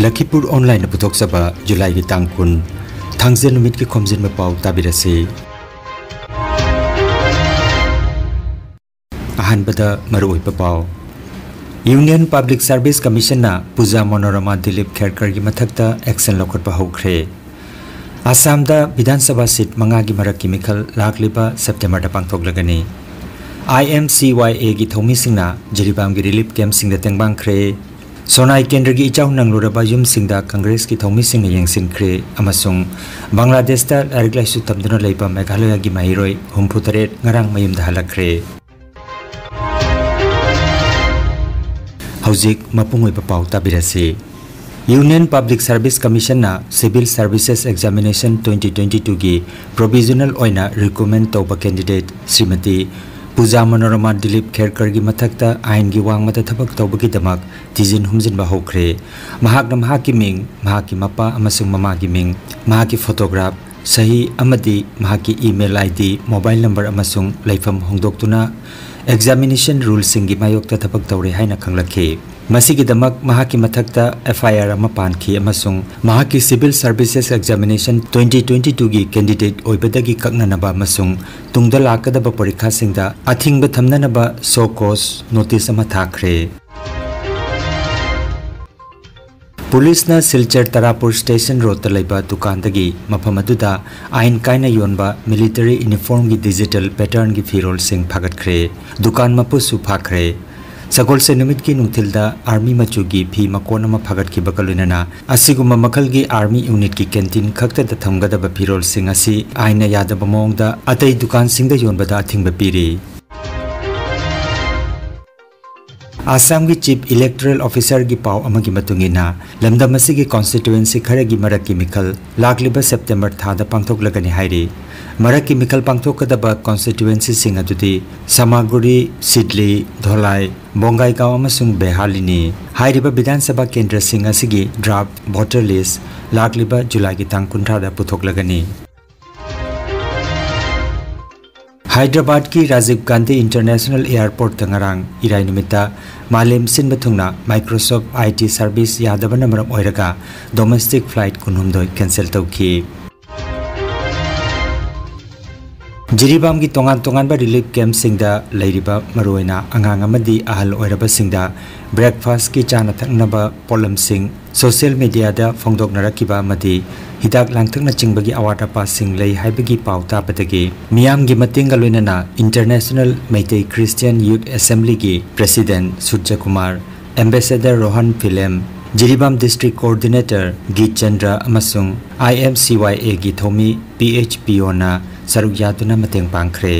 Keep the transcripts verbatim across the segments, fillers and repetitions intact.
ꯂꯈꯤꯄꯨꯔ ꯑꯣꯟꯂꯥꯏꯟꯅ ꯄꯨꯊꯣꯛꯆꯕ ꯖꯨꯂꯥꯏꯒꯤ ꯇꯥꯡ ꯀꯨꯟ, ꯊꯥꯡꯖ ꯅꯨꯃꯤꯠꯀꯤ ꯈꯣꯝꯖꯤꯟꯕ ꯄꯥꯎ ꯇꯥꯕꯤꯔꯁꯤ꯫ ꯑꯍꯥꯟꯕꯗ ꯃꯔꯨꯑꯣꯏꯕ ꯄꯥꯎ꯫ ꯌꯨꯅꯤꯌꯟ ꯄꯕ꯭ꯂꯤꯛ ꯁꯔꯚꯤꯁ ꯀꯃꯤꯁꯟꯅ ꯄꯨꯖꯥ ꯃꯣꯅꯣꯔꯃꯥ ꯗꯤꯂꯤꯞ ꯈꯦꯔꯀꯔꯒꯤ ꯃꯊꯛꯇ action ꯂꯧꯈꯠꯄ ꯍꯧꯈ꯭ꯔꯦ꯫ ꯑꯁꯥꯝꯗ ꯕꯤꯙꯥꯟ ꯁꯚꯥ ꯁꯤꯠ ꯃꯉꯥꯒꯤ ꯃꯔꯛꯀꯤ ꯃꯤꯈꯜ ꯂꯥꯛꯂꯤꯕ ꯁꯦꯞꯇꯦꯝꯕꯔꯗ ꯄꯥꯡꯊꯣꯛꯂꯒꯅꯤ꯫ IMCYAꯒꯤ ꯊꯧꯃꯤꯁꯤꯡꯅ ꯖꯤꯔꯤꯕꯥꯝꯒꯤ ꯔꯤꯂꯤꯐ ꯀꯦꯝꯞꯁꯤꯡꯗ ꯇꯦꯡꯕꯥꯡꯈ꯭ꯔꯦ꯫ ꯁꯣꯅꯥꯏ ꯀꯦꯟꯗ꯭ꯔꯒꯤ ꯏꯆꯥꯎ ꯅꯪꯂꯨꯔꯕ ꯌꯨꯝꯁꯤꯡꯗ ꯀꯪꯒ꯭ꯔꯦꯁꯀꯤ ꯊꯧꯃꯤꯁꯤꯡꯅ ꯌꯦꯡꯁꯤꯟꯈ꯭ꯔꯦ ꯑꯃꯁꯨꯡ ꯕꯪꯒ꯭ꯂꯥꯗꯦꯁꯇ ꯂꯥꯏꯔꯤꯛ ꯂꯥꯏꯁꯨ ꯇꯝꯗꯨꯅ ꯂꯩꯕ ꯃꯦꯘꯥꯂꯌꯒꯤ ꯃꯍꯩꯔꯣꯏ ꯍꯨꯝꯐꯨ ꯇꯔꯦꯠ ꯉꯔꯥꯡ ꯃꯌꯨꯝꯗ ꯍꯜꯂꯛꯈ꯭ꯔꯦ꯫ ꯍꯧꯖꯤꯛ ꯃꯄꯨꯡ ꯑꯣꯏꯕ ꯄꯥꯎ ꯇꯥꯕꯤꯔꯁꯤ꯫ ꯌꯨꯅꯤꯌꯟ ꯄꯕ꯭ꯂꯤꯛ ꯁꯔꯚꯤꯁ ꯀꯃꯤꯁꯟꯅ Civil Services Examination twenty twenty twoꯒꯤ provisional ꯑꯣꯏꯅ recommend ꯇꯧꯕ candidate ꯁ꯭ꯔꯤꯃꯇꯤ ꯄꯨꯖꯥ ꯃꯅꯣꯔꯃꯥ ꯗꯤꯂꯤꯞ ꯈꯦꯔꯀꯔꯒꯤ ꯃꯊꯛꯇ ꯑꯥꯏꯟꯒꯤ ꯋꯥꯡꯃꯗ ꯊꯕꯛ ꯇꯧꯕꯒꯤꯗꯃꯛ ꯊꯤꯖꯤꯟ ꯍꯨꯝꯖꯤꯟꯕ ꯍꯧꯈ꯭ꯔꯦ꯫ ꯃꯍꯥꯛꯅ ꯃꯍꯥꯛꯀꯤ ꯃꯤꯡ, ꯃꯍꯥꯛꯀꯤ ꯃꯄꯥ ꯑꯃꯁꯨꯡ ꯃꯃꯥꯒꯤ ꯃꯤꯡ, ꯃꯍꯥꯛꯀꯤ photograph, ꯁꯍꯤ ꯑꯃꯗꯤ ꯃꯍꯥꯛꯀꯤ email ID, mobile number ꯑꯃꯁꯨꯡ ꯂꯩꯐꯝ ꯍꯣꯡꯗꯣꯛꯇꯨꯅ examination ruleꯁꯤꯡꯒꯤ ꯃꯥꯌꯣꯛꯇ ꯊꯕꯛ ꯇꯧꯔꯦ ꯍꯥꯏꯅ ꯈꯪꯂꯛꯈꯤ꯫ ꯃꯁꯤꯒꯤꯗꯃꯛ ꯃꯍꯥꯛꯀꯤ ꯃꯊꯛꯇ FIR ꯑꯃ ꯄꯥꯟꯈꯤ ꯑꯃꯁꯨꯡ ꯃꯍꯥꯛꯀꯤ Civil Services Examination twenty twenty twoꯒꯤ candidate ꯑꯣꯏꯕꯗꯒꯤ ꯀꯛꯅꯅꯕ ꯑꯃꯁꯨꯡ ꯇꯨꯡꯗ ꯂꯥꯛꯀꯗꯕ ꯄꯔꯤꯈꯥꯁꯤꯡꯗ ꯑꯊꯤꯡꯕ ꯊꯝꯅꯅꯕ show cause notice ꯑꯃ ꯊꯥꯈ꯭ꯔꯦ꯫ ꯄꯨꯂꯤꯁꯅ ꯁꯤꯜꯆꯔ ꯇꯔꯥꯄꯨꯔ ꯁ꯭ꯇꯦꯁꯟ ꯔꯣꯗꯇ ꯂꯩꯕ ꯗꯨꯀꯥꯟꯗꯒꯤ ꯃꯐꯝ ꯑꯗꯨꯗ ꯑꯥꯏꯟ ꯀꯥꯏꯅ ꯌꯣꯟꯕ military uniformꯒꯤ digital patternꯒꯤ ꯐꯤꯔꯣꯜꯁꯤꯡ ꯐꯥꯒꯠꯈ꯭ꯔꯦ꯫ ꯗꯨꯀꯥꯟ ꯃꯄꯨꯁꯨ ꯐꯥꯈ꯭ꯔꯦ꯫ ꯁꯒꯣꯜꯁꯦꯟ ꯅꯨꯃꯤꯠꯀꯤ ꯅꯨꯡꯊꯤꯜꯗ army ꯃꯆꯨꯒꯤ ꯐꯤ ꯃꯀꯣꯟ ꯑꯃ ꯐꯥꯒꯠꯈꯤꯕꯒ ꯂꯣꯏꯅꯅ ꯑꯁꯤꯒꯨꯝꯕ ꯃꯈꯜꯒꯤ army unitꯀꯤ canteen ꯈꯛꯇꯗ ꯊꯝꯒꯗꯕ ꯐꯤꯔꯣꯜꯁꯤꯡ ꯑꯁꯤ ꯑꯥꯏꯟꯅ ꯌꯥꯗꯕ ꯃꯑꯣꯡꯗ ꯑꯇꯩ ꯗꯨꯀꯥꯟꯁꯤꯡꯗ ꯌꯣꯟꯕꯗ ꯑꯊꯤꯡꯕ ꯄꯤꯔꯤ꯫ ꯑꯁꯥꯝꯒꯤ Chief Electoral Officerꯒꯤ ꯄꯥꯎ ꯑꯃꯒꯤ ꯃꯇꯨꯡ ꯏꯟꯅ, ꯂꯝꯗꯝ ꯑꯁꯤꯒꯤ constituency ꯈꯔꯒꯤ ꯃꯔꯛꯀꯤ ꯃꯤꯈꯜ ꯂꯥꯛꯂꯤꯕ ꯁꯦꯞꯇꯦꯝꯕꯔ ꯊꯥꯗ ꯄꯥꯡꯊꯣꯛꯂꯒꯅꯤ ꯍꯥꯏꯔꯤ꯫ ꯃꯔꯛꯀꯤ ꯃꯤꯈꯜ ꯄꯥꯡꯊꯣꯛꯀꯗꯕ constituencyꯁꯤꯡ ꯑꯗꯨꯗꯤ ꯁꯃꯥꯒꯨꯔꯤ, ꯁꯤꯗꯂꯤ, ꯙꯣꯂꯥꯏ, ꯕꯣꯡꯒꯥꯏꯒꯥꯎ ꯑꯃꯁꯨꯡ ꯕꯦꯍꯥꯂꯤꯅꯤ꯫ ꯍꯥꯏꯔꯤꯕ ꯕꯤꯙꯥꯟ ꯁꯚꯥ ꯀꯦꯟꯗ꯭ꯔꯁꯤꯡ ꯑꯁꯤꯒꯤ draft voter list ꯂꯥꯛꯂꯤꯕ ꯖꯨꯂꯥꯏꯒꯤ ꯇꯥꯡ ꯀꯨꯟꯊ꯭ꯔꯥꯗ ꯄꯨꯊꯣꯛꯂꯒꯅꯤ꯫ ꯍꯥꯏꯗ꯭ꯔꯕꯥꯗꯀꯤ ꯔꯥꯖꯤꯕ ꯒꯥꯟꯙꯤ ꯏꯟꯇꯔꯅꯦꯁꯅꯦꯜ ꯑꯦꯌꯔꯄꯣꯔꯠꯇ ꯉꯔꯥꯡ ꯏꯔꯥꯏ ꯅꯨꯃꯤꯠꯇ ꯃꯥꯂꯦꯝ ꯁꯤꯟꯕ ꯊꯨꯡꯅ Microsoft I T service ꯌꯥꯗꯕꯅ ꯃꯔꯝ ꯑꯣꯏꯔꯒ domestic flight ꯀꯨꯟꯍꯨꯝꯗꯣꯏ cancel ꯇꯧꯈꯤ꯫ ꯖꯤꯔꯤꯕꯥꯝꯒꯤ ꯇꯣꯉꯥꯟ ꯇꯣꯉꯥꯟꯕ relief campꯁꯤꯡꯗ ꯂꯩꯔꯤꯕ ꯃꯔꯨꯑꯣꯏꯅ ꯑꯉꯥꯡ ꯑꯃꯗꯤ ꯑꯍꯜ ꯑꯣꯏꯔꯕꯁꯤꯡꯗ breakfastꯀꯤ ꯆꯥꯅ ꯊꯛꯅꯕ ꯄꯣꯠꯂꯝꯁꯤꯡ social mediaꯗ ꯐꯣꯡꯗꯣꯛꯅꯔꯛꯈꯤꯕ ꯑꯃꯗꯤ ꯍꯤꯗꯥꯛ ꯂꯥꯡꯊꯛꯅꯆꯤꯡꯕꯒꯤ ꯑꯋꯥꯠ ꯑꯄꯥꯁꯤꯡ ꯂꯩ ꯍꯥꯏꯕꯒꯤ ꯄꯥꯎ ꯇꯥꯕꯗꯒꯤ ꯃꯤꯌꯥꯝꯒꯤ ꯃꯇꯦꯡꯒ ꯂꯣꯏꯅꯅ International Meitei Christian Youth Assemblyꯒꯤ President Suraj Kumar, Ambassador Rohan Filem, Jiribam District Coordinator Geet Chandra ꯑꯃꯁꯨꯡ I M C Y Aꯒꯤ ꯊꯧꯃꯤ P H P Oꯅ ꯁꯔꯨꯛ ꯌꯥꯗꯨꯅ ꯃꯇꯦꯡ ꯄꯥꯡꯈ꯭ꯔꯦ꯫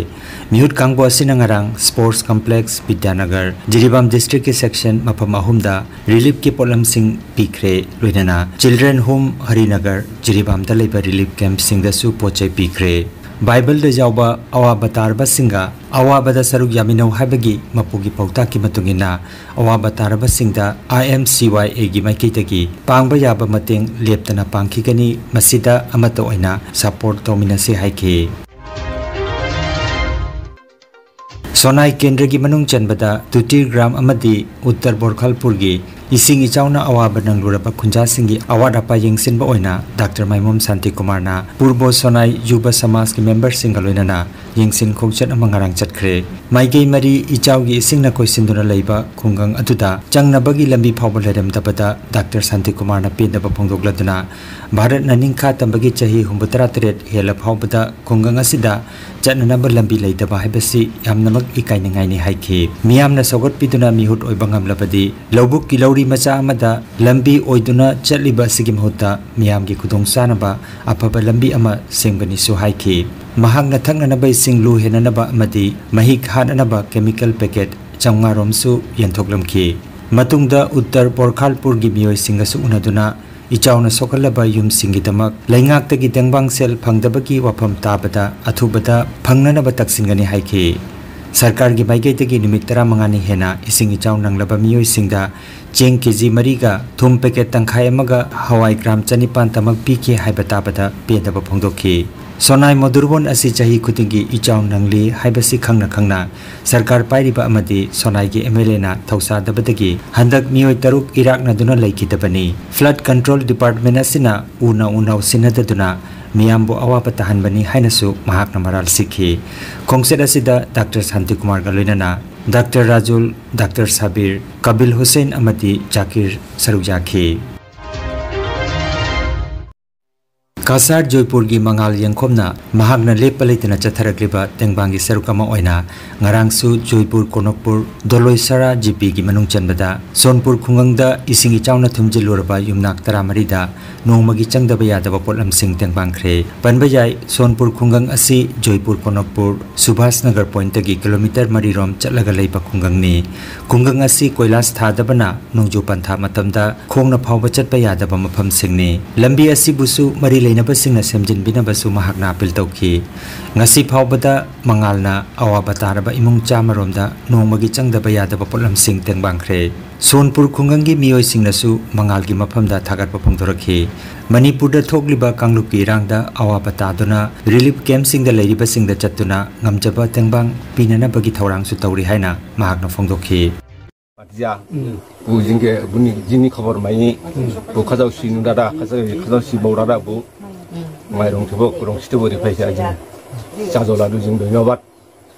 ꯃꯤꯍꯨꯠ ꯀꯥꯡꯕꯨ ꯑꯁꯤꯅ ꯉꯔꯥꯡ Sports Complex ꯕꯤꯗ꯭ꯌꯥꯅꯒꯔ, ꯖꯤꯔꯤꯕꯥꯝ Districtꯀꯤ section ꯃꯐꯝ ꯑꯍꯨꯝꯗ reliefꯀꯤ ꯄꯣꯠꯂꯝꯁꯤꯡ ꯄꯤꯈ꯭ꯔꯦ, ꯂꯣꯏꯅꯅ Children Home ꯍꯔꯤꯅꯒꯔ, ꯖꯤꯔꯤꯕꯥꯝꯗ ꯂꯩꯕ relief campꯁꯤꯡꯗꯁꯨ ꯄꯣꯠ ꯆꯩ ꯄꯤꯈ꯭ꯔꯦ꯫ ꯕꯥꯏꯕꯜꯗ ꯌꯥꯎꯕ ꯑꯋꯥꯕ ꯇꯥꯔꯕꯁꯤꯡꯒ ꯑꯋꯥꯕꯗ ꯁꯔꯨꯛ ꯌꯥꯃꯤꯟꯅꯧ ꯍꯥꯏꯕꯒꯤ ꯃꯄꯨꯒꯤ ꯄꯥꯎꯇꯥꯛꯀꯤ ꯃꯇꯨꯡ ꯏꯟꯅ, ꯑꯋꯥꯕ ꯇꯥꯔꯕꯁꯤꯡꯗ I M C Y Aꯒꯤ ꯃꯥꯏꯀꯩꯗꯒꯤ ꯄꯥꯡꯕ ꯌꯥꯕ ꯃꯇꯦꯡ ꯂꯦꯞꯇꯅ ꯄꯥꯡꯈꯤꯒꯅꯤ, ꯃꯁꯤꯗ ꯑꯃꯠꯇ ꯑꯣꯏꯅ support ꯇꯧꯃꯤꯟꯅꯁꯤ ꯍꯥꯏꯈꯤ꯫ ꯁꯣꯅꯥꯏ ꯀꯦꯟꯗ꯭ꯔꯒꯤ ꯃꯅꯨꯡ ꯆꯟꯕꯗ ꯇꯨꯇꯤꯔ ꯒ꯭ꯔꯥꯝ ꯑꯃꯗꯤ ꯎꯠꯇꯔ ꯕꯣꯔꯈꯜꯄꯨꯔꯒꯤ ꯏꯁꯤꯡ ꯏꯆꯥꯎꯅ ꯑꯋꯥꯕ ꯅꯪꯂꯨꯔꯕ ꯈꯨꯟꯖꯥꯁꯤꯡꯒꯤ ꯑꯋꯥꯠ ꯑꯄꯥ ꯌꯦꯡꯁꯤꯟꯕ ꯑꯣꯏꯅ ꯗꯥꯛꯇꯔ ꯃꯥꯏꯃꯣꯝ ꯁꯥꯟꯇꯤꯀꯨꯃꯥꯔꯅ ꯄꯨꯔꯕꯣ ꯁꯣꯅꯥꯏ ꯌꯨꯕ ꯁꯃꯥꯖꯀꯤ memberꯁꯤꯡꯒ ꯂꯣꯏꯅꯅ ꯌꯦꯡꯁꯤꯟ ꯈꯣꯡꯆꯠ ꯑꯃ ꯉꯔꯥꯡ ꯆꯠꯈ꯭ꯔꯦ꯫ ꯃꯥꯏꯀꯩ ꯃꯔꯤ ꯏꯆꯥꯎꯒꯤ ꯏꯁꯤꯡꯅ ꯀꯣꯏꯁꯤꯟꯗꯨꯅ ꯂꯩꯕ ꯈꯨꯡꯒꯪ ꯑꯗꯨꯗ ꯆꯪꯅꯕꯒꯤ ꯂꯝꯕꯤ ꯐꯥꯎꯕ ꯂꯩꯔꯝꯗꯕꯗ ꯗꯥꯛꯇꯔ ꯁꯥꯟꯇꯤꯀꯨꯃꯥꯔꯅ ꯄꯦꯟꯗꯕ ꯐꯣꯡꯗꯣꯛꯂꯗꯨꯅ ꯚꯥꯔꯠꯅ ꯅꯤꯡꯈꯥ ꯇꯝꯕꯒꯤ ꯆꯍꯤ ꯍꯨꯝꯐꯨꯇꯔꯥ ꯇꯔꯦꯠ ꯍꯦꯜꯂ ꯐꯥꯎꯕꯗ ꯈꯨꯡꯒꯪ ꯑꯁꯤꯗ ꯆꯠꯅꯅꯕ ꯂꯝꯕꯤ ꯂꯩꯇꯕ ꯍꯥꯏꯕꯁꯤ ꯌꯥꯝꯅꯃꯛ ꯏꯀꯥꯏꯅꯤꯡꯉꯥꯏꯅꯤ ꯍꯥꯏꯈꯤ꯫ ꯃꯤꯌꯥꯝꯅ ꯁꯧꯒꯠꯄꯤꯗꯨꯅ ꯃꯤꯍꯨꯠ ꯑꯣꯏꯕ ꯉꯝꯂꯕꯗꯤ ꯂꯧꯕꯨꯛꯀꯤ ꯂꯧꯔꯤ ꯃꯆꯥ ꯑꯃꯗ ꯂꯝꯕꯤ ꯑꯣꯏꯗꯨꯅ ꯆꯠꯂꯤꯕ ꯑꯁꯤꯒꯤ ꯃꯍꯨꯠꯇ ꯃꯤꯌꯥꯝꯒꯤ ꯈꯨꯗꯣꯡꯆꯥꯅꯕ ꯑꯐꯕ ꯂꯝꯕꯤ ꯑꯃ ꯁꯦꯝꯒꯅꯤꯁꯨ ꯍꯥꯏꯈꯤ꯫ ꯃꯍꯥꯛꯅ ꯊꯛꯅꯅꯕ ꯏꯁꯤꯡ ꯂꯨ ꯍꯦꯟꯅꯅꯕ ꯑꯃꯗꯤ ꯃꯍꯤꯛ ꯍꯥꯠꯅꯅꯕ chemical packet ꯆꯥꯝꯃꯉꯥ ꯔꯣꯝꯁꯨ ꯌꯦꯟꯊꯣꯛꯂꯝꯈꯤ꯫ ꯃꯇꯨꯡꯗ ꯎꯠꯇꯔ ꯕꯣꯔꯈꯥꯜꯄꯨꯔꯒꯤ ꯃꯤꯑꯣꯏꯁꯤꯡꯒꯁꯨ ꯎꯅꯗꯨꯅ ꯏꯆꯥꯎꯅ ꯁꯣꯛꯍꯜꯂꯕ ꯌꯨꯝꯁꯤꯡꯒꯤꯗꯃꯛ ꯂꯩꯉꯥꯛꯇꯒꯤ ꯇꯦꯡꯕꯥꯡ ꯁꯦꯜ ꯐꯪꯗꯕꯒꯤ ꯋꯥꯐꯝ ꯇꯥꯕꯗ ꯑꯊꯨꯕꯗ ꯐꯪꯅꯅꯕ ꯇꯛꯁꯤꯟꯒꯅꯤ ꯍꯥꯏꯈꯤ꯫ ꯁꯔꯀꯥꯔꯒꯤ ꯃꯥꯏꯀꯩꯗꯒꯤ ꯅꯨꯃꯤꯠ ꯇꯔꯥꯃꯉꯥꯅꯤ ꯍꯦꯟꯅ ꯏꯁꯤꯡ ꯏꯆꯥꯎ ꯅꯪꯂꯕ ꯃꯤꯑꯣꯏꯁꯤꯡꯗ ꯆꯦꯡ ꯀꯦꯖꯤ ꯃꯔꯤꯒ ꯊꯨꯝ packet ꯇꯪꯈꯥꯏ ꯑꯃꯒ ꯍꯋꯥꯏ ꯒ꯭ꯔꯥꯝ ꯆꯅꯤꯄꯥꯟꯇꯃꯛ ꯄꯤꯈꯤ ꯍꯥꯏꯕ ꯇꯥꯕꯗ ꯄꯦꯟꯗꯕ ꯐꯣꯡꯗꯣꯛꯈꯤ꯫ ꯁꯣꯅꯥꯏ ꯃꯣꯗꯨꯔꯕꯣꯟ ꯑꯁꯤ ꯆꯍꯤ ꯈꯨꯗꯤꯡꯒꯤ ꯏꯆꯥꯎ ꯅꯪꯂꯤ ꯍꯥꯏꯕꯁꯤ ꯈꯪꯅ ꯈꯪꯅ ꯁꯔꯀꯥꯔ ꯄꯥꯏꯔꯤꯕ ꯑꯃꯗꯤ ꯁꯣꯅꯥꯏꯒꯤ ꯑꯦꯝ ꯑꯦꯜ ꯑꯦꯅ ꯊꯧꯁꯥꯗꯕꯗꯒꯤ ꯍꯟꯗꯛ ꯃꯤꯑꯣꯏ ꯇꯔꯨꯛ ꯏꯔꯥꯛꯅꯗꯨꯅ ꯂꯩꯈꯤꯗꯕꯅꯤ꯫ ꯐ꯭ꯂꯠ ꯀꯟꯇ꯭ꯔꯣꯜ ꯗꯤꯄꯥꯔꯠꯃꯦꯟ ꯑꯁꯤꯅ ꯎꯅ ꯎꯅꯧ ꯁꯤꯟꯅꯗꯗꯨꯅ ꯃꯤꯌꯥꯝꯕꯨ ꯑꯋꯥꯕ ꯇꯥꯍꯟꯕꯅꯤ ꯍꯥꯏꯅꯁꯨ ꯃꯍꯥꯛꯅ ꯃꯔꯥꯜ ꯁꯤꯈꯤ꯫ ꯈꯣꯡꯆꯠ ꯑꯁꯤꯗ ꯗꯥꯛꯇꯔ ꯁꯥꯟꯇꯤꯀꯨꯃꯥꯔꯒ ꯂꯣꯏꯅꯅ ꯗꯥꯛꯇꯔ ꯔꯥꯖꯨꯜ, ꯗꯥꯛꯇꯔ ꯁꯥꯕꯤꯔ, ꯀꯕꯤꯜ ꯍꯨꯁꯦꯟ ꯑꯃꯗꯤ ꯖꯥꯀꯤꯔ ꯁꯔꯨꯛ ꯌꯥꯈꯤ꯫ ꯀꯁꯥꯔ ꯖꯣꯏꯄꯨꯔꯒꯤ ꯃꯉꯥꯜ ꯌꯦꯡꯈꯣꯝꯅ ꯃꯍꯥꯛꯅ ꯂꯦꯞꯄ ꯂꯩꯇꯅ ꯆꯠꯊꯔꯛꯂꯤꯕ ꯇꯦꯡꯕꯥꯡꯒꯤ ꯁꯔꯨꯛ ꯑꯃ ꯑꯣꯏꯅ ꯉꯔꯥꯡꯁꯨ ꯖꯣꯏꯄꯨꯔ ꯀꯣꯅꯣꯛꯄꯨꯔ ꯗꯣꯂꯣꯏꯁꯔꯥ ꯖꯤ ꯄꯤꯒꯤ ꯃꯅꯨꯡ ꯆꯟꯕꯗ ꯁꯣꯟꯄꯨꯔ ꯈꯨꯡꯒꯪꯗ ꯏꯁꯤꯡ ꯏꯆꯥꯎꯅ ꯊꯨꯝꯖꯤꯜꯂꯨꯔꯕ ꯌꯨꯝꯅꯥꯛ ꯇꯔꯥꯃꯔꯤꯗ ꯅꯣꯡꯃꯒꯤ ꯆꯪꯗꯕ ꯌꯥꯗꯕ ꯄꯣꯠꯂꯝꯁꯤꯡ ꯇꯦꯡꯕꯥꯡꯈ꯭ꯔꯦ꯫ ꯄꯟꯕ ꯌꯥꯏ, ꯁꯣꯟꯄꯨꯔ ꯈꯨꯡꯒꯪ ꯑꯁꯤ ꯖꯣꯏꯄꯨꯔ ꯀꯣꯅꯣꯛꯄꯨꯔ ꯁꯨꯚꯥꯁ ꯅꯒꯔ ꯄꯣꯏꯟꯠꯇꯒꯤ ꯀꯤꯂꯣꯃꯤꯇꯔ ꯃꯔꯤꯔꯣꯝ ꯆꯠꯂꯒ ꯂꯩꯕ ꯈꯨꯡꯒꯪꯅꯤ꯫ ꯈꯨꯡꯒꯪ ꯑꯁꯤ ꯀꯣꯏꯂꯥꯁ ꯊꯥꯗꯕꯅ ꯅꯣꯡꯖꯨ ꯄꯟꯊꯥ ꯃꯇꯝꯗ ꯈꯣꯡꯅ ꯐꯥꯎꯕ ꯆꯠꯄ ꯌꯥꯗꯕ ꯃꯐꯝꯁꯤꯡꯅꯤ꯫ ꯂꯝꯕꯤ ꯑꯁꯤꯕꯨꯁꯨ ꯃꯔꯤ ꯂꯩꯅꯕꯁꯤꯡꯅ ꯁꯦꯝꯖꯤꯟꯕꯤꯅꯕꯁꯨ ꯃꯍꯥꯛꯅ ꯑꯥꯄꯤꯜ ꯇꯧꯈꯤ꯫ ꯉꯁꯤ ꯐꯥꯎꯕꯗ ꯃꯉꯥꯜꯅ ꯑꯋꯥꯕ ꯇꯥꯔꯕ ꯏꯃꯨꯡ ꯆꯥꯝꯃꯔꯣꯝꯗ ꯅꯣꯡꯃꯒꯤ ꯆꯪꯗꯕ ꯌꯥꯗꯕ ꯄꯣꯠꯂꯝꯁꯤꯡ ꯇꯦꯡꯕꯥꯡꯈ꯭ꯔꯦ꯫ ꯁꯣꯟꯄꯨꯔ ꯈꯨꯡꯒꯪꯒꯤ ꯃꯤꯑꯣꯏꯁꯤꯡꯅꯁꯨ ꯃꯉꯥꯜꯒꯤ ꯃꯐꯝꯗ ꯊꯥꯒꯠꯄ ꯐꯣꯡꯗꯣꯔꯛꯈꯤ꯫ ꯃꯅꯤꯄꯨꯔꯗ ꯊꯣꯛꯂꯤꯕ ꯀꯥꯡꯂꯨꯞꯀꯤ ꯏꯔꯥꯡꯗ ꯑꯋꯥꯕ ꯇꯥꯗꯨꯅ ꯔꯤꯂꯤꯐ ꯀꯦꯝꯞꯁꯤꯡꯗ ꯂꯩꯔꯤꯕꯁꯤꯡꯗ ꯆꯠꯇꯨꯅ ꯉꯝꯖꯕ ꯇꯦꯡꯕꯥꯡ ꯄꯤꯅꯅꯕꯒꯤ ꯊꯧꯔꯥꯡꯁꯨ ꯇꯧꯔꯤ ꯍꯥꯏꯅ ꯃꯍꯥꯛꯅ ꯐꯣꯡꯗꯣꯛꯈꯤ꯫ Patia, bu jingke buni jini khobor mai, bu khajau si nudada, khajau, khajau si baudada bu, mairong thibo, kurong si thibo ri paisa jing, chajo ladu jing doi nobat,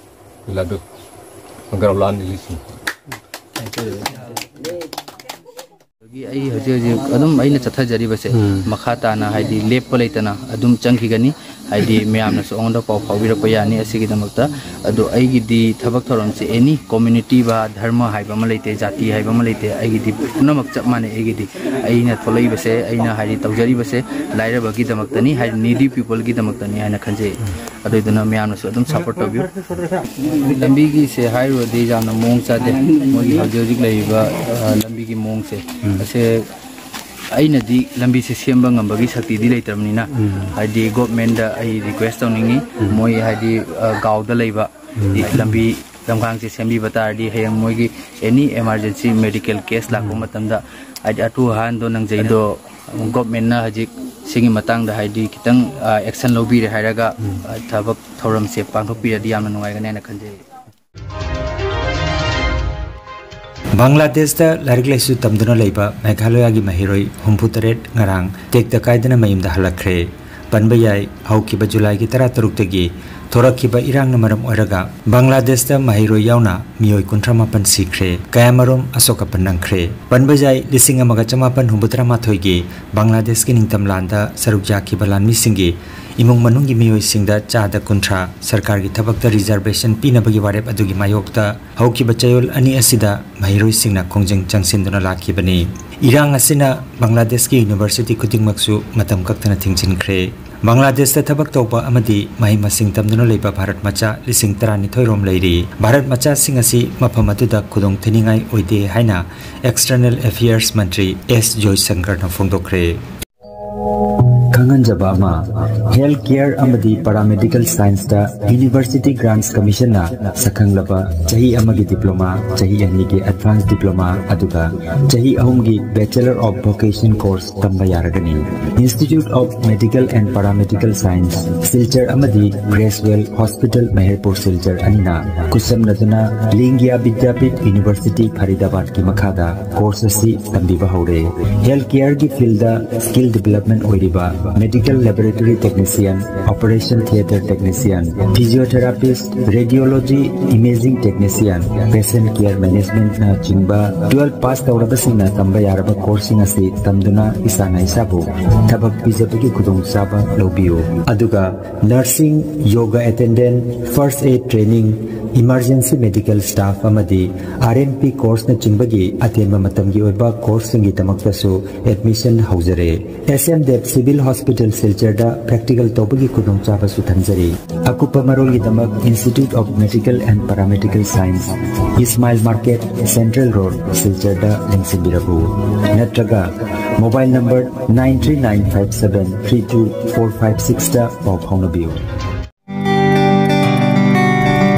ladu, garau lan lisi. ꯑꯩ ꯍꯧꯖꯤꯛ ꯍꯧꯖꯤꯛ ꯑꯗꯨꯝ ꯑꯩꯅ ꯆꯠꯊꯖꯔꯤꯕꯁꯦ ꯎꯝ꯫ ꯃꯈꯥ ꯇꯥꯅ ꯍꯥꯏꯗꯤ ꯂꯦꯞꯄ ꯂꯩꯇꯅ ꯑꯗꯨꯝ ꯆꯪꯈꯤꯒꯅꯤ꯫ ꯍꯥꯏꯗꯤ ꯃꯌꯥꯝꯅꯁꯨ ꯑꯩꯉꯣꯟꯗ ꯄꯥꯎ ꯐꯥꯎꯕꯤꯔꯛꯄ ꯌꯥꯅꯤ ꯑꯁꯤꯒꯤꯗꯃꯛꯇ꯫ ꯑꯗꯣ ꯑꯩꯒꯤꯗꯤ ꯊꯕꯛ ꯊꯧꯔꯝꯁꯦ ꯑꯦꯅꯤ ꯀꯝꯃ꯭ꯌꯨꯅꯤꯇꯤ ꯕꯥ ꯙꯔꯃ ꯍꯥꯏꯕ ꯑꯃ ꯂꯩꯇꯦ, ꯖꯥꯇꯤ ꯍꯥꯏꯕ ꯑꯃ ꯂꯩꯇꯦ꯫ ꯑꯩꯒꯤꯗꯤ ꯄꯨꯝꯅꯃꯛ ꯆꯞ ꯃꯥꯟꯅꯩ꯫ ꯑꯩꯒꯤꯗꯤ ꯑꯩꯅ ꯊꯣꯛꯂꯛꯏꯕꯁꯦ, ꯑꯩꯅ ꯍꯥꯏꯗꯤ ꯇꯧꯖꯔꯤꯕꯁꯦ ꯂꯥꯏꯔꯕꯒꯤꯗꯃꯛꯇꯅꯤ, ꯍꯥꯏꯗꯤ ꯅꯤꯗꯤ ꯄꯤꯄꯜꯒꯤꯗꯃꯛꯇꯅꯤ ꯍꯥꯏꯅ ꯈꯟꯖꯩ꯫ ꯑꯗꯨꯏꯗꯨꯅ ꯃꯌꯥꯝꯅꯁꯨ ꯑꯗꯨꯝ ꯁꯞꯄꯣꯔꯠ ꯇꯧꯕꯤꯌꯨ꯫ ꯂꯝꯕꯤꯒꯤꯁꯦ ꯍꯥꯏꯔꯨꯔꯗꯤ ꯌꯥꯝꯅ ꯃꯑꯣꯡ ꯆꯥꯗꯦ꯫ ꯃꯣꯏꯒꯤ ꯍꯧꯖꯤꯛ ꯍꯧꯖꯤꯛ ꯂꯩꯔꯤꯕ, ꯑ, ꯂꯝꯕꯤꯒꯤ ꯃꯑꯣꯡꯁꯦ꯫ ꯎꯝ꯫ ꯑꯁꯦ ꯑꯩꯅꯗꯤ ꯂꯝꯕꯤꯁꯦ ꯁꯦꯝꯕ ꯉꯝꯕꯒꯤ ꯁꯛꯇꯤꯗꯤ ꯂꯩꯇ꯭ꯔꯕꯅꯤꯅ, ꯎꯝ꯫ ꯍꯥꯏꯗꯤ ꯒꯣꯚꯔꯟꯃꯦꯟꯠꯗ ꯑꯩ ꯔꯤꯀ꯭ꯋꯦꯁ ꯇꯧꯅꯤꯡꯉꯤ꯫ ꯎꯝ꯫ ꯃꯣꯏ ꯍꯥꯏꯗꯤ, ꯑ, ꯒꯥꯎꯗ ꯂꯩꯕ ꯎꯝ꯫ ꯂꯝꯕꯤ ꯂꯝꯈꯥꯡꯁꯦ ꯁꯦꯝꯕꯤꯕ ꯇꯥꯔꯗꯤ ꯍꯌꯦꯡ ꯃꯣꯏꯒꯤ ꯑꯦꯅꯤ ꯏꯃꯥꯔꯖꯦꯟꯁꯤ ꯃꯦꯗꯤꯀꯦꯜ ꯀꯦꯁ ꯂꯥꯛꯄ ꯎꯝ꯫ ꯃꯇꯝꯗ ꯍꯥꯏꯗꯤ ꯑꯊꯨ ꯑꯍꯥꯟꯗꯣ ꯅꯪꯖꯩ꯫ ꯑꯗꯣ ꯒꯣꯚꯔꯟꯃꯦꯟꯠꯅ ꯍꯧꯖꯤꯛ ꯁꯤꯒꯤ ꯃꯇꯥꯡꯗ ꯍꯥꯏꯗꯤ ꯈꯤꯇꯪ ꯑꯦꯛꯁꯟ ꯂꯧꯕꯤꯔꯦ ꯍꯥꯏꯔꯒ, ꯎꯝ꯫ ꯑ, ꯊꯕꯛ ꯊꯧꯔꯝꯁꯦ ꯄꯥꯡꯊꯣꯛꯄꯤꯔꯗꯤ ꯌꯥꯝꯅ ꯅꯨꯡꯉꯥꯏꯒꯅꯤ ꯍꯥꯏꯅ ꯈꯟꯖꯩ꯫ ꯕꯪꯒ꯭ꯂꯥꯗꯦꯁꯇ ꯂꯥꯏꯔꯤꯛ ꯂꯥꯏꯁꯨ ꯇꯝꯗꯨꯅ ꯂꯩꯕ ꯃꯦꯘꯥꯂꯌꯥꯒꯤ ꯃꯍꯩꯔꯣꯏ ꯍꯨꯝꯐꯨꯇꯔꯦꯠ ꯉꯔꯥꯡ ꯇꯦꯛꯇ ꯀꯥꯏꯗꯅ ꯃꯌꯨꯝꯗ ꯍꯜꯂꯛꯈ꯭ꯔꯦ꯫ ꯄꯟꯕ ꯌꯥꯏ, ꯍꯧꯈꯤꯕ ꯖꯨꯂꯥꯏꯒꯤ ꯇꯔꯥꯇꯔꯨꯛꯇꯒꯤ ꯊꯣꯔꯛꯈꯤꯕ ꯏꯔꯥꯡꯅ ꯃꯔꯝ ꯑꯣꯏꯔꯒ ꯕꯪꯒ꯭ꯂꯥꯗꯦꯁꯇ ꯃꯍꯩꯔꯣꯏ ꯌꯥꯎꯅ ꯃꯤꯑꯣꯏ ꯀꯨꯟꯊ꯭ꯔꯥ ꯃꯥꯄꯟ ꯁꯤꯈ꯭ꯔꯦ, ꯀꯌꯥꯃꯔꯨꯝ ꯑꯁꯣꯛ ꯑꯄꯟ ꯅꯪꯈ꯭ꯔꯦ꯫ ꯄꯟꯕ ꯌꯥꯏ, ꯂꯤꯁꯤꯡ ꯑꯃꯒ ꯆꯃꯥꯄꯟ ꯍꯨꯝꯐꯨꯇꯔꯥ ꯃꯥꯊꯣꯏꯒꯤ ꯕꯪꯒ꯭ꯂꯥꯗꯦꯁꯀꯤ ꯅꯤꯡꯇꯝ ꯂꯥꯟꯗ ꯁꯔꯨꯛ ꯌꯥꯈꯤꯕ ꯂꯥꯟꯃꯤꯁꯤꯡꯒꯤ ꯏꯃꯨꯡ ꯃꯅꯨꯡꯒꯤ ꯃꯤꯑꯣꯏꯁꯤꯡꯗ ꯆꯥꯗ ꯀꯨꯟꯊ꯭ꯔꯥ ꯁꯔꯀꯥꯔꯒꯤ ꯊꯕꯛꯇ ꯔꯤꯖꯔꯕꯦꯁꯟ ꯄꯤꯅꯕꯒꯤ ꯋꯥꯔꯦꯞ ꯑꯗꯨꯒꯤ ꯃꯥꯌꯣꯛꯇ ꯍꯧꯈꯤꯕ ꯆꯌꯣꯜ ꯑꯅꯤ ꯑꯁꯤꯗ ꯃꯍꯩꯔꯣꯏꯁꯤꯡꯅ ꯈꯣꯡꯖꯪ ꯆꯪꯁꯤꯟꯗꯨꯅ ꯂꯥꯛꯈꯤꯕꯅꯤ꯫ ꯏꯔꯥꯡ ꯑꯁꯤꯅ ꯕꯪꯒ꯭ꯂꯥꯗꯦꯁꯀꯤ ꯌꯨꯅꯤꯚꯔꯁꯤꯇꯤ ꯈꯨꯗꯤꯡꯃꯛꯁꯨ ꯃꯇꯝ ꯀꯛꯇꯅ ꯊꯤꯡꯖꯤꯟꯈ꯭ꯔꯦ꯫ ꯕꯪꯒ꯭ꯂꯥꯗꯦꯁꯇ ꯊꯕꯛ ꯇꯧꯕ ꯑꯃꯗꯤ ꯃꯍꯩ ꯃꯁꯤꯡ ꯇꯝꯗꯨꯅ ꯂꯩꯕ ꯚꯥꯔꯠ ꯃꯆꯥ ꯂꯤꯁꯤꯡ ꯇꯔꯥꯅꯤꯊꯣꯏ ꯔꯣꯝ ꯂꯩꯔꯤ꯫ ꯚꯥꯔꯠ ꯃꯆꯥꯁꯤꯡ ꯑꯁꯤ ꯃꯐꯝ ꯑꯗꯨꯗ ꯈꯨꯗꯣꯡ ꯊꯤꯅꯤꯡꯉꯥꯏ ꯑꯣꯏꯗꯦ ꯍꯥꯏꯅ ꯑꯦꯛꯁꯇꯔꯅꯦꯜ ꯑꯦꯐꯤꯌꯔꯁ ꯃꯟꯇ꯭ꯔꯤ ꯑꯦꯁ ꯖꯣꯏꯁꯪꯀꯔꯅ ꯐꯣꯡꯗꯣꯛꯈ꯭ꯔꯦ꯫ ꯈꯪꯍꯟꯖꯕ ꯑꯃ, ꯍꯦꯜꯊ ꯀꯦꯌꯔ ꯑꯃꯗꯤ ꯄꯥꯔꯥꯃꯦꯗꯤꯀꯦꯜ ꯁꯥꯏꯟꯁꯇ ꯌꯨꯅꯤꯚꯔꯁꯤꯇꯤ ꯒ꯭ꯔꯥꯟꯠꯁ ꯀꯃꯤꯁꯟꯅ ꯁꯛꯈꯪꯂꯕ ꯆꯍꯤ ꯑꯃꯒꯤ ꯗꯤꯄ꯭ꯂꯣꯃꯥ, ꯆꯍꯤ ꯑꯅꯤꯒꯤ ꯑꯦꯗꯚꯥꯟꯁ ꯗꯤꯄ꯭ꯂꯣꯃꯥ, ꯑꯗꯨꯒ ꯆꯍꯤ ꯑꯍꯨꯝꯒꯤ ꯕꯦꯆꯂꯔ ꯑꯣꯐ ꯚꯣꯀꯦꯁꯟ ꯀꯣꯔꯁ ꯇꯝꯕ ꯌꯥꯔꯒꯅꯤ꯫ Institute of Medical and Paramedical Science, Silchar ꯑꯃꯗꯤ ꯒ꯭ꯔꯦꯁꯋꯦꯜ ꯍꯣꯁꯄꯤꯇꯥꯜ ꯃꯍꯦꯔꯄꯨꯔ ꯁꯤꯜꯆꯔ ꯑꯅꯤꯅ ꯈꯨꯠꯁꯝꯅꯗꯨꯅ ꯂꯤꯡꯒꯤꯌꯥ ꯕꯤꯗ꯭ꯌꯥꯄꯤꯊ ꯌꯨꯅꯤꯚꯔꯁꯤꯇꯤ ꯐꯔꯤꯗꯥꯕꯥꯗꯀꯤ ꯃꯈꯥꯗ ꯀꯣꯔꯁ ꯑꯁꯤ ꯇꯝꯕꯤꯕ ꯍꯧꯔꯦ꯫ ꯍꯦꯜꯊ ꯀꯦꯌꯔꯒꯤ ꯐꯤꯜꯗ ꯁ꯭ꯀꯤꯜ ꯗꯤꯚꯦꯂꯞꯃꯦꯟ ꯑꯣꯏꯔꯤꯕ medical laboratory technician, operation theatre technician, physiotherapist, radiology, imaging technician, patient care ꯃꯦꯅꯦꯖꯃꯦꯟꯠꯅꯆꯤꯡꯕ ꯇꯨꯋꯦꯜꯐ ꯄꯥꯁ ꯇꯧꯔꯕꯁꯤꯡꯅ ꯇꯝꯕ ꯌꯥꯔꯕ ꯀꯣꯔꯁꯁꯤꯡ ꯑꯁꯤ ꯇꯝꯗꯨꯅ ꯏꯁꯥꯅ ꯏꯁꯥꯕꯨ ꯊꯕꯛ ꯄꯤꯖꯕꯒꯤ ꯈꯨꯗꯣꯡꯆꯥꯕ ꯂꯧꯕꯤꯌꯨ꯫ ꯑꯗꯨꯒ nursing, yoga attendant, first aid training, emergency medical staff ꯑꯃꯗꯤ ꯑꯥꯔ ꯑꯦꯝ ꯄꯤ ꯀꯣꯔꯁꯅꯆꯤꯡꯕꯒꯤ ꯑꯇꯦꯟꯕ ꯃꯇꯝꯒꯤ ꯑꯣꯏꯕ ꯀꯣꯔꯁꯁꯤꯡꯒꯤꯗꯃꯛꯇꯁꯨ ꯑꯦꯗꯃꯤꯁꯟ ꯍꯧꯖꯔꯦ꯫ S M Dev civil hospital ꯁꯤꯜꯆꯔꯗ ꯄ꯭ꯔꯦꯛꯇꯤꯀꯦꯜ ꯇꯧꯕꯒꯤ ꯈꯨꯗꯣꯡꯆꯥꯕꯁꯨ ꯊꯝꯖꯔꯤ꯫ ꯑꯀꯨꯞꯄ ꯃꯔꯣꯜꯒꯤꯗꯃꯛ Institute of Medical and Paramedical Science, Ismail market, central road, ꯁꯤꯜꯆꯔꯗ ꯂꯦꯡꯁꯤꯟꯕꯤꯔꯛꯎ꯫ ꯅꯠꯇ꯭ꯔꯒ mobile number nine three nine five seven three two four five sixꯇ ꯄꯥꯎ ꯐꯥꯎꯅꯕꯤꯌꯨ꯫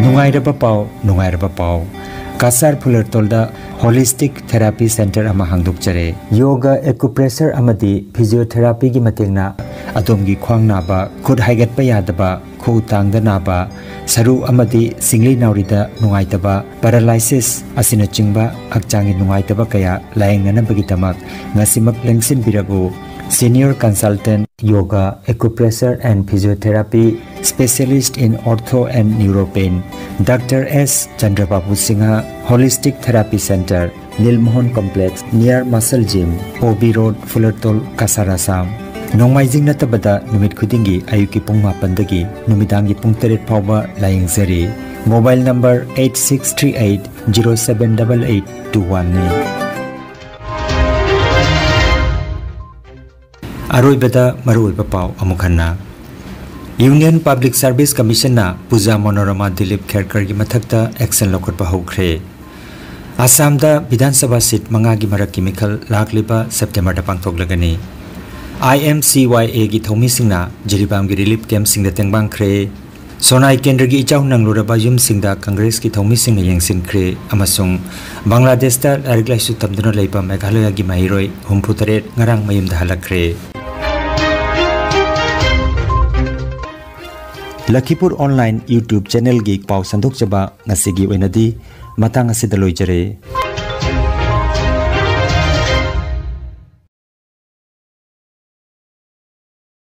ꯅꯨꯡꯉꯥꯏꯔꯕ ꯄꯥꯎ, ꯅꯨꯡꯉꯥꯏꯔꯕ ꯄꯥꯎ꯫ ꯀꯁꯥꯔ ꯐꯨꯂꯔꯇꯣꯜꯗ Holistic Therapy Center ꯑꯃ ꯍꯥꯡꯗꯣꯛꯆꯔꯦ꯫ Yoga, acupressure ꯑꯃꯗꯤ physiotherapyꯒꯤ ꯃꯇꯦꯡꯅ ꯑꯗꯣꯝꯒꯤ ꯈ꯭ꯋꯥꯡ ꯅꯥꯕ, ꯈꯨꯠ ꯍꯥꯏꯒꯠꯄ ꯌꯥꯗꯕ, ꯈꯨꯎ ꯇꯥꯡꯗ ꯅꯥꯕ, ꯁꯔꯨ ꯑꯃꯗꯤ ꯁꯤꯡꯂꯤ ꯅꯥꯎꯔꯤꯗ ꯅꯨꯡꯉꯥꯏꯇꯕ, paralysis ꯑꯁꯤꯅꯆꯤꯡꯕ ꯍꯛꯆꯥꯡꯒꯤ ꯅꯨꯡꯉꯥꯏꯇꯕ ꯀꯌꯥ ꯂꯥꯌꯦꯡꯅꯅꯕꯒꯤꯗꯃꯛ ꯉꯁꯤꯃꯛ ꯂꯦꯡꯁꯤꯟꯕꯤꯔꯛꯎ꯫ Senior Consultant, Yoga, Acupressure and Physiotherapy, Specialist in Ortho and Neuropain, Doctor S Chandrababu Singha, Holistic Therapy Center, Nilmohan Complex, near Muscle Gym, O B Road, Fulertol, Kasar, Assam꯫ ꯅꯣꯡꯃꯥꯏꯖꯤꯡ ꯅꯠꯇꯕꯗ ꯅꯨꯃꯤꯠ ꯈꯨꯗꯤꯡꯒꯤ ꯑꯌꯨꯛꯀꯤ ꯄꯨꯡ ꯃꯥꯄꯟꯗꯒꯤ ꯅꯨꯃꯤꯗꯥꯡꯒꯤ ꯄꯨꯡ ꯇꯔꯦꯠ ꯐꯥꯎꯕ ꯂꯥꯌꯦꯡꯖꯔꯤ꯫ Mobile number eight six three eight zero seven double eight two one ꯅꯤ꯫ ꯑꯔꯣꯏꯕꯗ ꯃꯔꯨꯑꯣꯏꯕ ꯄꯥꯎ ꯑꯃꯨꯛ ꯍꯟꯅ꯫ Union Public Service Commissionꯅ ꯄꯨꯖꯥ ꯃꯣꯅꯣꯔꯃꯥ ꯗꯤꯂꯤꯞ ꯈꯦꯔꯀꯔꯒꯤ ꯃꯊꯛꯇ action ꯂꯧꯈꯠꯄ ꯍꯧꯈ꯭ꯔꯦ꯫ ꯑꯁꯥꯝꯗ ꯕꯤꯙꯥꯟ ꯁꯚꯥ ꯁꯤꯠ ꯃꯉꯥꯒꯤ ꯃꯔꯛꯀꯤ ꯃꯤꯈꯜ ꯂꯥꯛꯂꯤꯕ ꯁꯦꯞꯇꯦꯝꯕꯔꯗ ꯄꯥꯡꯊꯣꯛꯂꯒꯅꯤ꯫ IMCYAꯒꯤ ꯊꯧꯃꯤꯁꯤꯡꯅ ꯖꯤꯔꯤꯕꯥꯝꯒꯤ ꯔꯤꯂꯤꯐ ꯀꯦꯝꯞꯁꯤꯡꯗ ꯇꯦꯡꯕꯥꯡꯈ꯭ꯔꯦ꯫ ꯁꯣꯅꯥꯏ ꯀꯦꯟꯗ꯭ꯔꯒꯤ ꯏꯆꯥꯎ ꯅꯪꯂꯨꯔꯕ ꯌꯨꯝꯁꯤꯡꯗ ꯀꯪꯒ꯭ꯔꯦꯁꯀꯤ ꯊꯧꯃꯤꯁꯤꯡꯅ ꯌꯦꯡꯁꯤꯟꯈ꯭ꯔꯦ ꯑꯃꯁꯨꯡ ꯕꯪꯒ꯭ꯂꯥꯗꯦꯁꯇ ꯂꯥꯏꯔꯤꯛ ꯂꯥꯏꯁꯨ ꯇꯝꯗꯨꯅ ꯂꯩꯕ ꯃꯦꯘꯥꯂꯌꯒꯤ ꯃꯍꯩꯔꯣꯏ ꯍꯨꯝꯐꯨ ꯇꯔꯦꯠ ꯉꯔꯥꯡ ꯃꯌꯨꯝꯗ ꯍꯜꯂꯛꯈ꯭ꯔꯦ꯫ ꯂꯈꯤꯄꯨꯔ online YouTube channelꯒꯤ ꯄꯥꯎ ꯁꯟꯗꯣꯛꯆꯕ ꯉꯁꯤꯒꯤ ꯑꯣꯏꯅꯗꯤ ꯃꯇꯥꯡ ꯑꯁꯤꯗ ꯂꯣꯏꯖꯔꯦ꯫